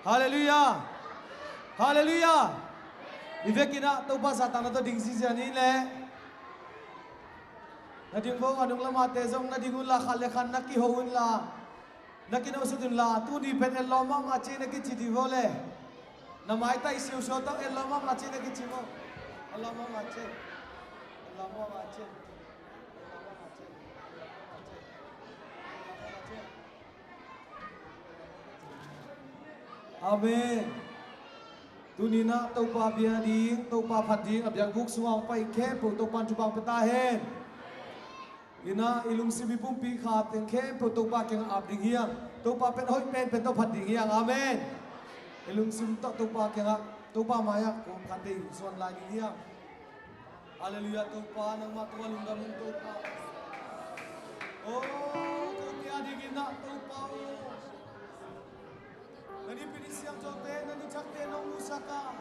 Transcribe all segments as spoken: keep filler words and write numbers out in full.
Halleluiah. Halleluiah. I vekin ah Topa zahtakna tawh ding ziahziah ni leh. Na ding vo, a nung lamate zong na ding unla, khat le khat na kiho unla, na kinawhsut unla, tuni pen etlawm mahmah ci na kici dih vo le. Na maitai siusiau tawh etlawm mahmah ci na kici vo. Etlawm mahmah ci. Etlawm mahmah ci. Amen. Tuni-in ah Topa bia ding, Topa phat ding, a biakbuk sungah hong pai khempeuh Topa'n thupha pia ta hen. In ah i lungsim i pumpi kha teng khempeuh Topa kiangah ap ding hi hang. Topa pen hoih penpen tawh phat ding hi hang. Amen. I lungsim tawh Topa kiangah, Topa mai-ah kong khat dei zuan lai ding hi hang. Halleluiah, Topa, nangmah tungah lungdam ung, Topa. Oh, kote a dingin ah, Topa, oh. Na nipi ni siangthote, na ni thakte nong musak a,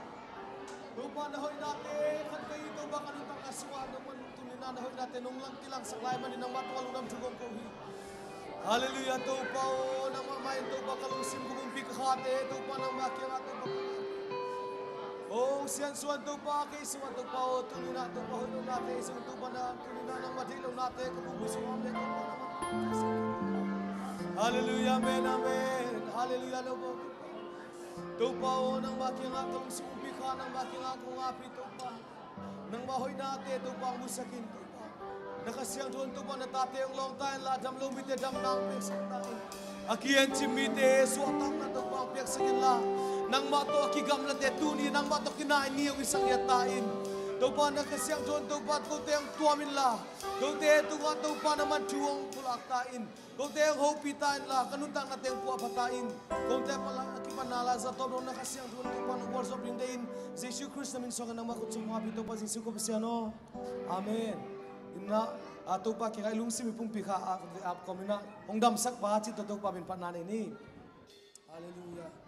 Topa, na hoihnate khat vei, Topa, ka nuntakna sungah nong man tuni-in ah na hoihnate nong lang kilangsak lai manin nangmah tungah lungdam thu kong ko hi. Halleluiah, Topa aw, nangmah mah in Topa ka lungsim ka pumpi ka khate, Topa nangmah kiangah Topa. Oh, siansuan Topa, kei sungah Topa aw, tuni-in ah Topa hoih lohnate, ei sung Topa na, tuni-in ah nangmah deih lohnate ka pumpi sungah om le Topa nangmah. Halleluiah, amen, amen. Halleluiah, Topa. Topa aw, nangmah kiangah ka lungsim pumpi kha, nangmah kiangah kong ap hi Topa. Nangmah hoihnate Topa hong musak in Topa. Na Kha Siangtho in Topa na tate hong lawng ta inla, a dam lo mite damna hong piaksak ta in. A kikhencip mite suahtakna Topa hong piaksak inla, nangmah tawh a kigamlate tuni nangmah tawh kinai ni hong hisak ngiat ta in. Topa na Kha Siangtho in Topa kote hong tuam inla, kote tungah Topa nangmah thu hong pulak ta in. Kote hong hopih ta inla, ka nuntakna teng puahpha ta in. Kote pala a kipanna la zatawp lo na Kha Siangtho in Topa nong gualzawh ding deih in, Jesu Khrist na min suangin nangmah khut sung hong ap hi Topa Jesu ko Pasian aw. Amen. In ah, a Topa kiangah i lungsim i pumpi kha a, a kawm in ah hong damsak pa cih tawh Topa min phatna nei ni. Halleluiah.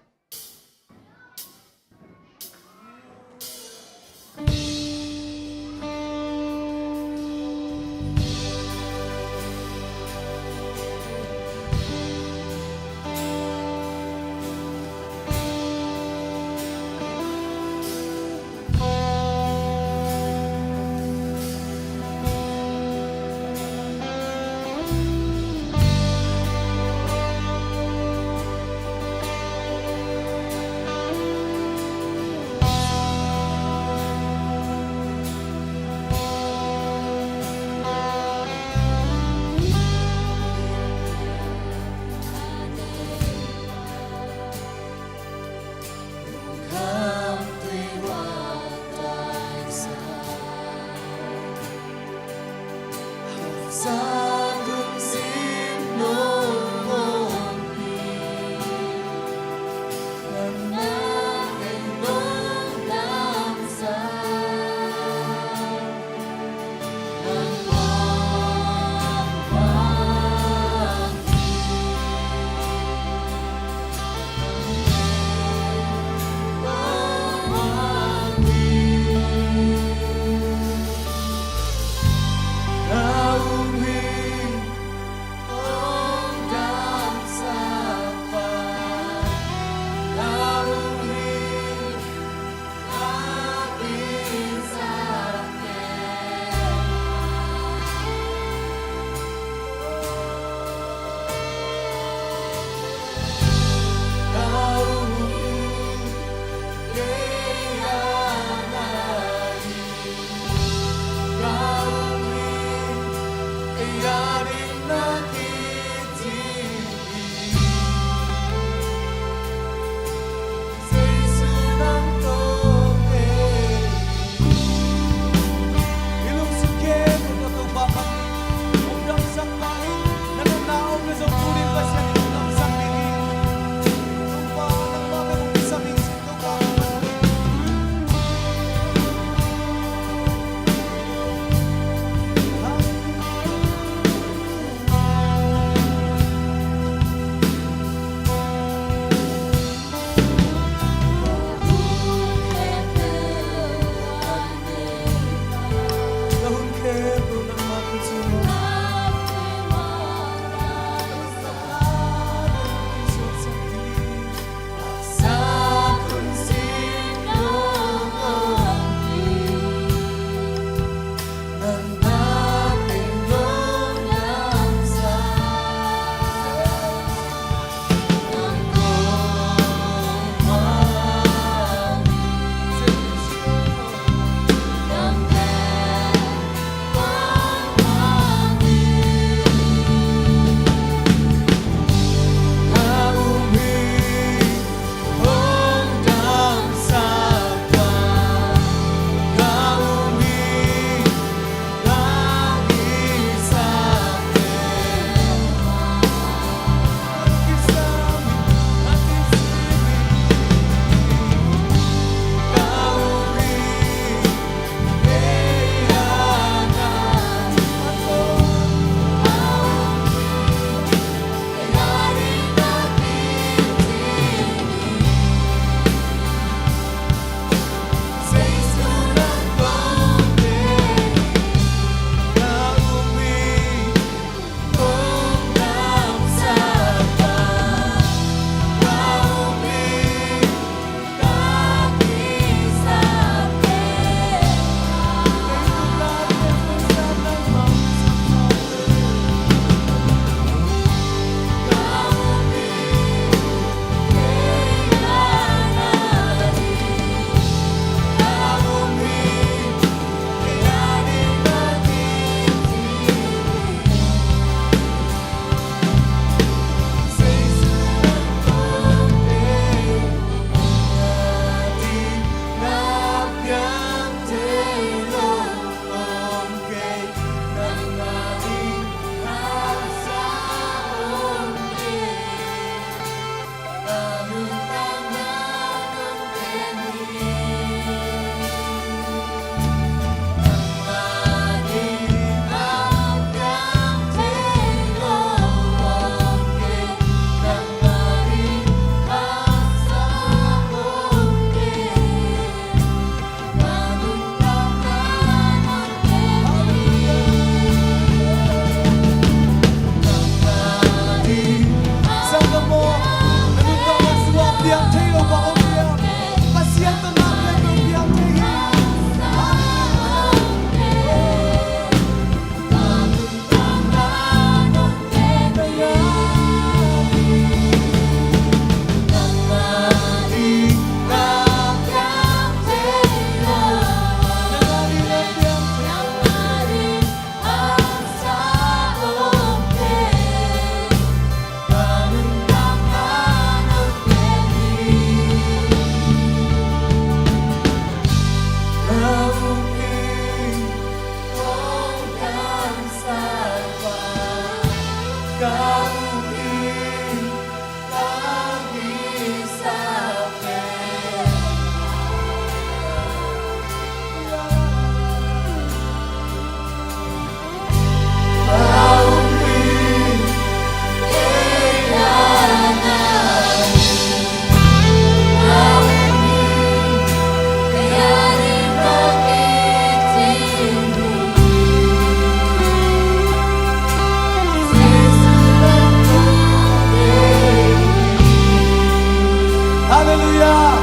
Halleluiah!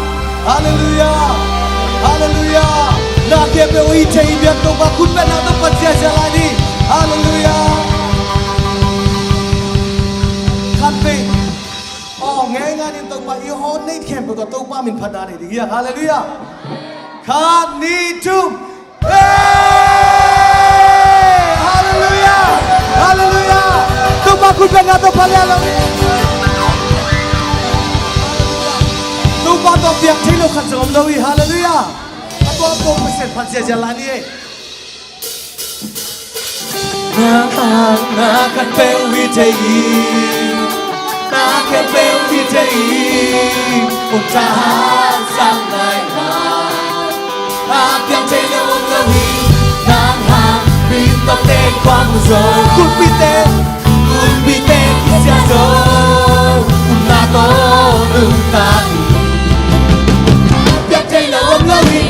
Halleluiah! Halleluiah! Na khempeuh i thei i biak Topa khut bengna tawh phat ziahziah lai ni. Halleluiah! Khat vei. Aw, ngeingai in Topa i hawt nei khempeuh tawh Topa min phatna nei ding hi hang. Halleluiah! Khat, nih, thum. Hey! Halleluiah! Halleluiah! Topa khut bengna tawh phat lian lo hi. Topa tawh piang thei lo khat zong om lo hi. Halleluiah! A tua a tua Pasian phat ziahziah lai ni ei. Na hang na khat peuh hi thei hi. Na khat peuh hi thei hi. Kong tha sang lai lai. A piang thei lo om lo hi. Nang hang min tawh te kuang zo. Kulpite, kulpite kisia zo. Umna tawh nungta hi. A piang thei lo om lo hi.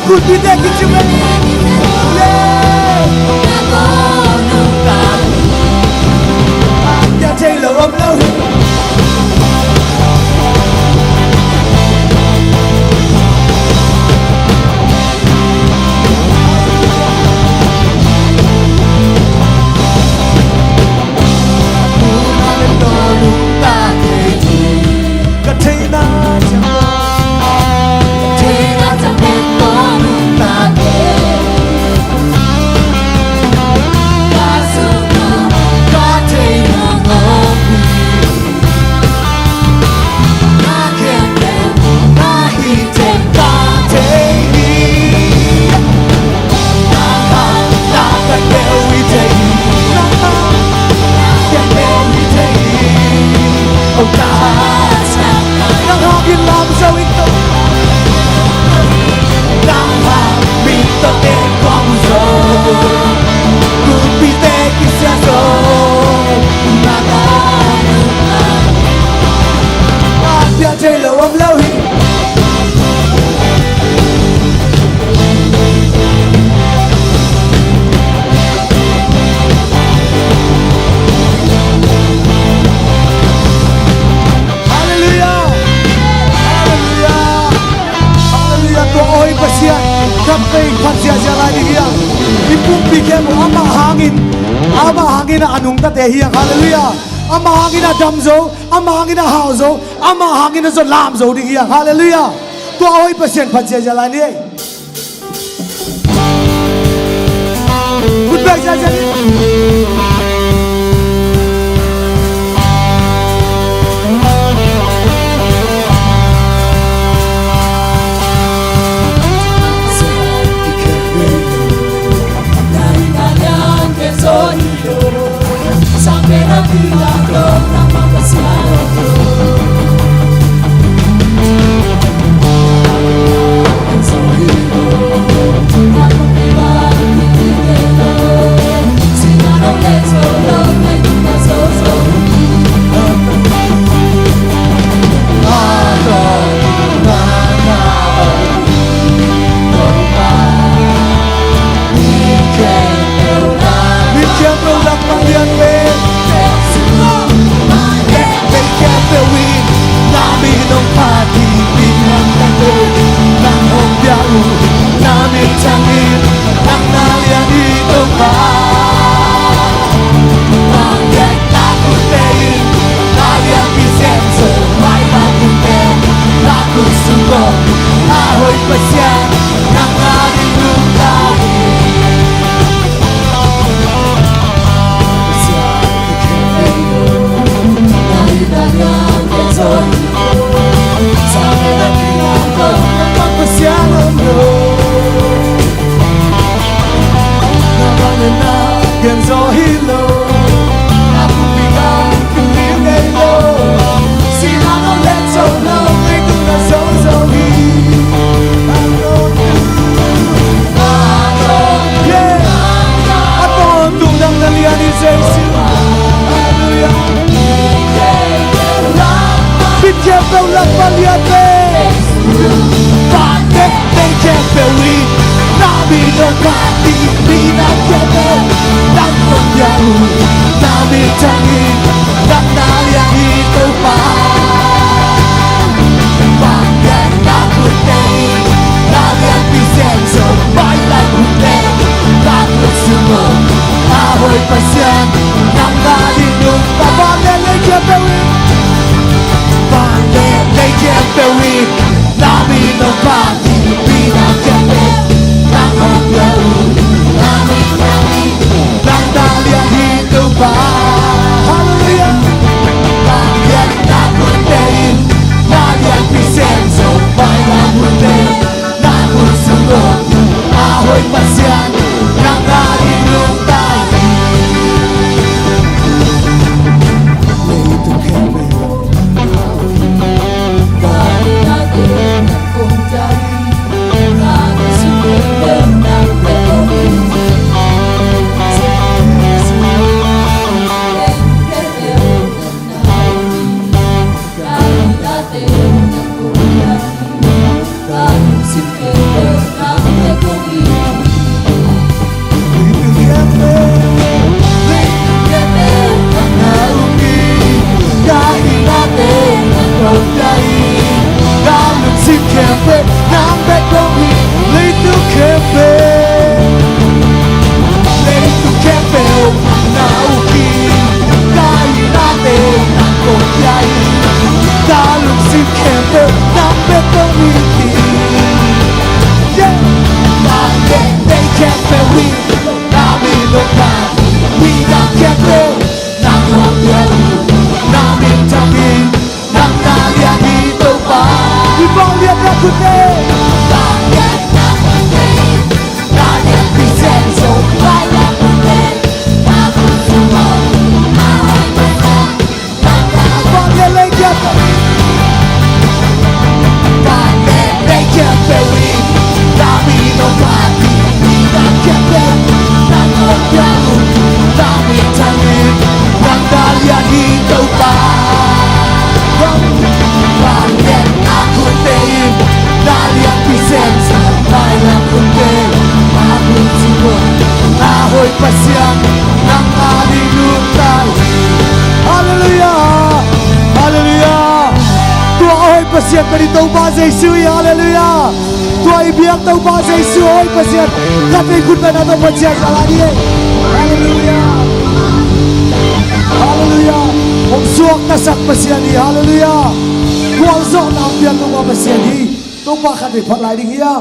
Could be there, could you make it? Yeah. Pia thei lo om lo hi. Halleluiah! Halleluiah! Halleluiah! Tua awi Pasian, khat vei phat ziahziah lai ding hi hang. I pumpi khempeuh amah hangin, amah hangin a nungtate hi hang. Halleluiah! Amah hangin a dam zo, amah hangin a hau zo, amah hangin a zong lam zo ding hi hang. Halleluiah! Tua awi Pasian phat ziahziah lai ni ei. Khut beng ziahziah ni. Ka lungsim khempeuh nang bek om hi. Leitung khempeuh, leitung khempeuh na uk hi. Ka itnate nang koih hi. Ka lungsim khempeuh nang bek om hi. Yeah. Ka lungsim khempeuh hi. Na min nong phat hi. Ka lungsim khempeuh nang hong piang hi. Na min thang hi. Nang na lian hi Topa. I vangliatna khutte. Vangliatna khutte. Na lianpi sem zo. Vangliatna khutte. Na khutte. Vangliat lei kiat. Vangliat lei kiat peuh hi. Na min nong phat hi. Na kiat peuh. Na nong piang uh. Na min thang hi. Nang na lian hi Topa. Vangliatna khutte in na lianpi sem zo. Vangliatna khutte. Na hoih Pasian, nangmah ding nungta hi. Halleluiah. Halleluiah. Tua a hoih Pasian pen i Topa Jesu hi. Halleluiah. Tua i biak Topa Jesu a hoih Pasian. Khatvei khut beng a Topa Pasian a la ding hi. Halleluiah. Halleluiah. Hong suaktasak Pasian hi. Halleluiah. Gualzawhna hong piak Topa Pasian hi. Topa khatvei phat lai ding hi a.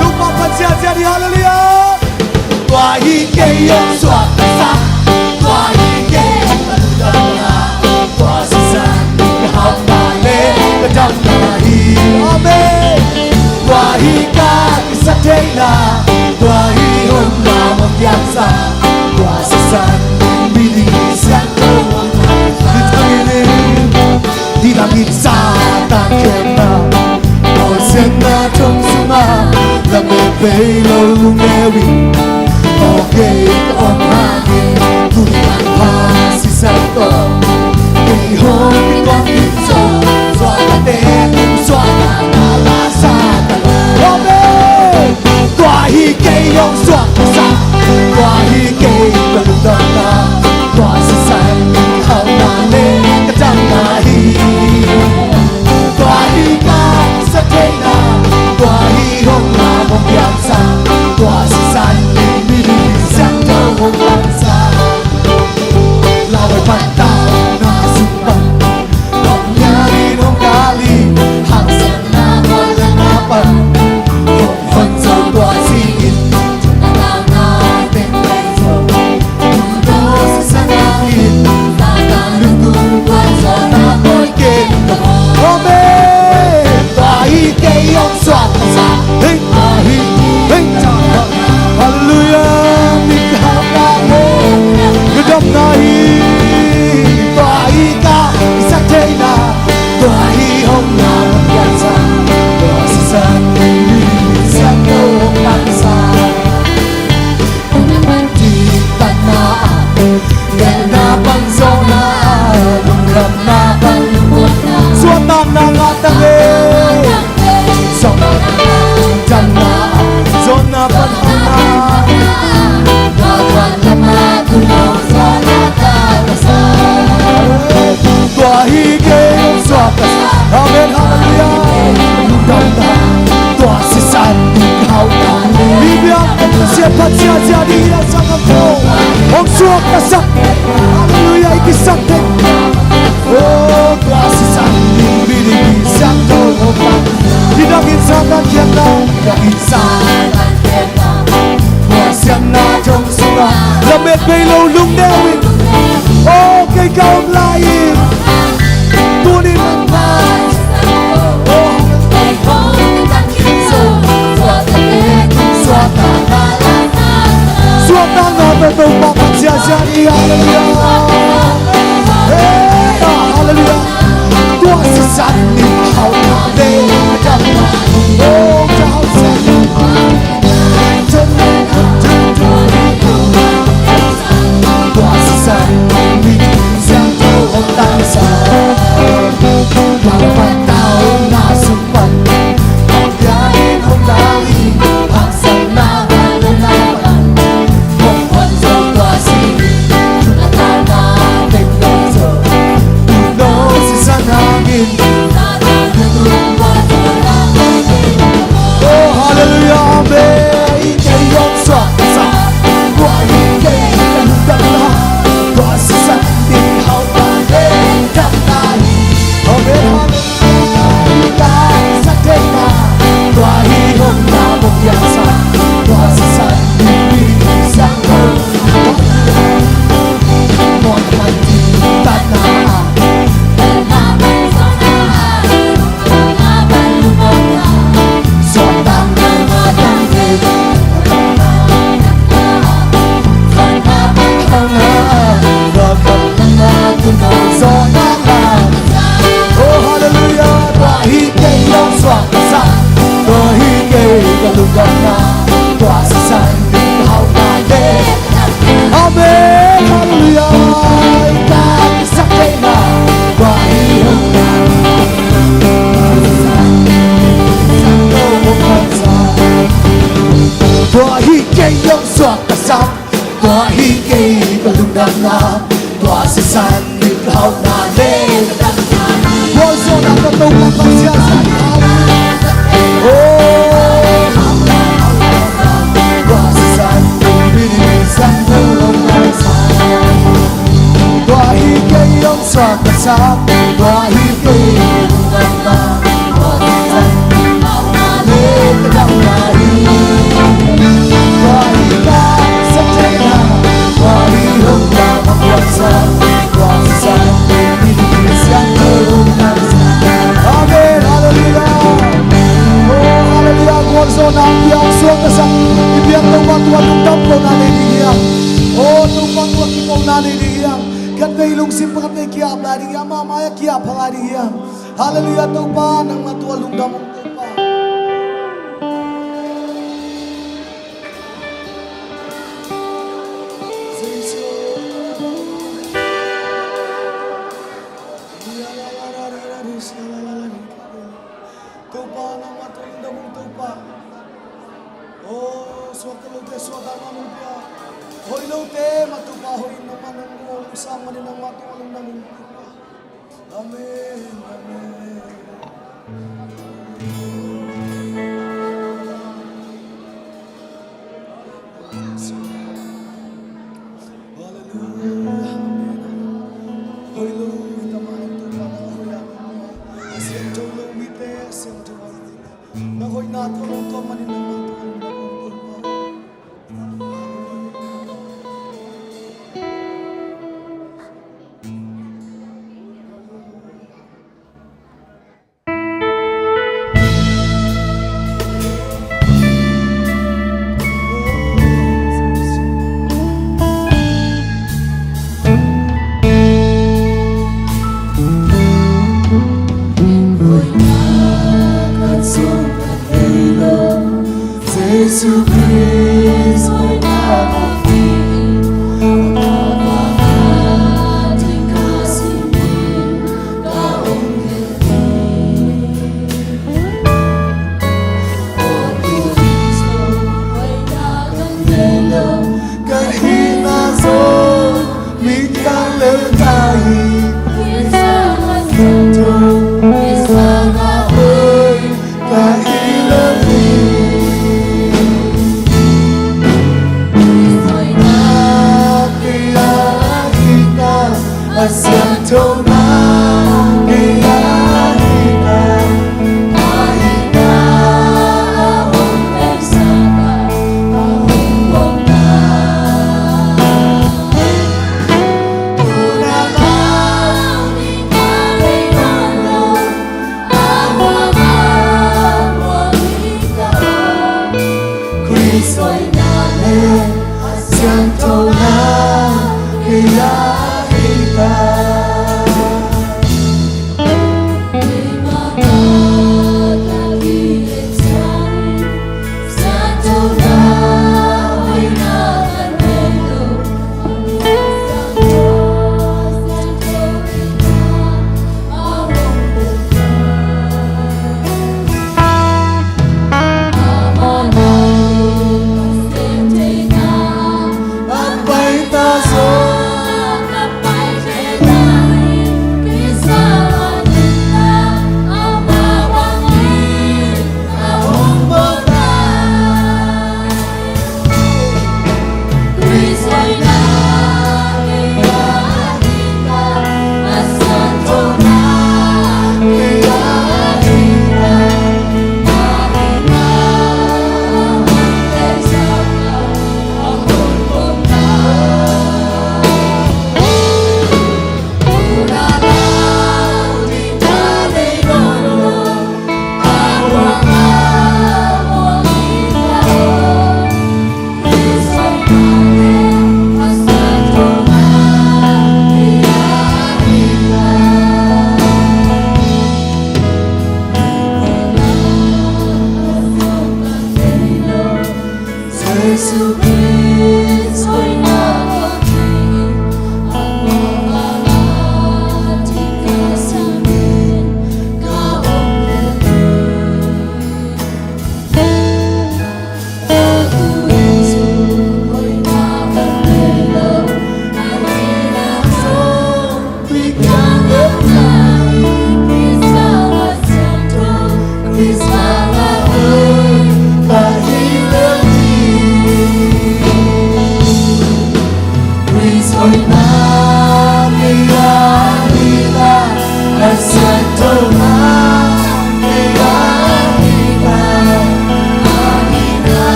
Topa phat ziahziah ni, halleluiah. Tua hi kei hong suaktasak, tua hi kei hong lungdamna, tua sisan ka hauhna le ka damna hi. Amen. Tua hi ka kisaktheihna, tua hi hong lam hong piaksa, tua sisan mi ding siangtho hong lam. Hih thangin, hih thangin Satan khemna, bawlsiatna thong sungah lamet bei lo lungneu in. Aw kei ka om hangin, tuni a pha sisan tawh kei hong kituak ding zaw, suaktate tung suakta na la sa ta lo. Amen. Tua hi kei hong suaktasak, tua hi kei ka lungdamna, tua sisan ka hauhna le ka damna hi. Tua hi ka kisaktheihna, tua hi hong lam hong piaksa, tua sisan mi ding siangtho hong lamsa. Lau a pan tau na sung pan, kong nial in hong kal hi, haksatna gualzawhna pan hong hon zo tua singin, na tau na teng lei zo. Amen. Tua hi kei hong suaktasak. Hei, tua hi, hei, halleluiah. Mi ka hauhna hi, ka damna hi. Tua hi ka kisaktheihna. Tua hi hong lam hong piaksa, tua sisan mi ding siangtho hong lamsa. Hong lam pan thihtatna ah, gelhna pan zawhna ah, lungdamna pan lungmuanna, suahtakna ngah ta hen. Suahtakna pan damna ah, zawhna pan hauhna ah, na khat lam ah tun lo zawhna ka la sa. Tua hi kei hong suaktasak. Amen, halleluiah. Lungdamna, tua sisan ding hauhna. Mi biak siat phat ziahziah ding hi a, sanggam ko. Hong suaktasak. Halleluiah, i kisak thei. Oh, tua sisan ding mi ding siangtho hong lam. Hih dangin Satan khiatna, hih dangin Satan khiatna, bawlsiatna thong sungah lamet bei lo lungneu in. Oh, kei ka om lai in, tuni in, oh, suahtakna tawh Topa phat ziah Halleluia. Hey, halleluia. Tua sisan nih hauhna le damna. Oh, tua sisan nih. Tua sisan nih siangtho hong tangsa. Tua sisan nih hong tangsa. Oh, halleluia, amen. Kei hong suak ka sa, tua hi kei ka lungdamna, tua sisan nih hauhna le damna hi. Amen, halleluia. Oh, halleluia. Tua hi kei hong suak ka sa, tua hi kei ka lungdamna, tua sisan nih hauhna le. Amen, halleluia. Ka kisak kei na, tua hi hong tua hi kei hong suak ka sa, tua hi kei ka lungdamna, tua sisan nih hauhna le. Tua zawhna tawh Topa kong siasia. Oh, tua sisan nih hauhna le. Tua hi kei hong suak ka sa, tua hi kei hong suak ka sa. Amen. Halleluia. Oh, halleluia. Gualzawhna piang suak ka sa. I piang Topa tua lungdam kohna nei ding hi hang. Oh, Topa tua kipawlna nei ding hi hang. Khatvei lungsim, khatvei ki-ap lai ding hi hang. Amah mai-ah ki-ap pha lai ding hi hang. Halleluia, Topa, nangmah tua lungdam ung, Topa. Jesu. Topa, nangmah tua lungdam ung, Topa. Oh, suakta lote suakta mah nong pia. Hoih lote mah, Topa, hoih in nangmah nong sang manin nangmah tua lungdam ung, Topa. Amen, amen. Hallelujah, amen. Hoih lo, i tamah in Topa na hoih a, a siangtho lo mite a siangtho a, na hoihna tua lo tua manin nangmah tua lo na ung, Topa. Jesu Khrist hoihna kong Khrist hoihna le a siangthona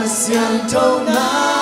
Siangtho na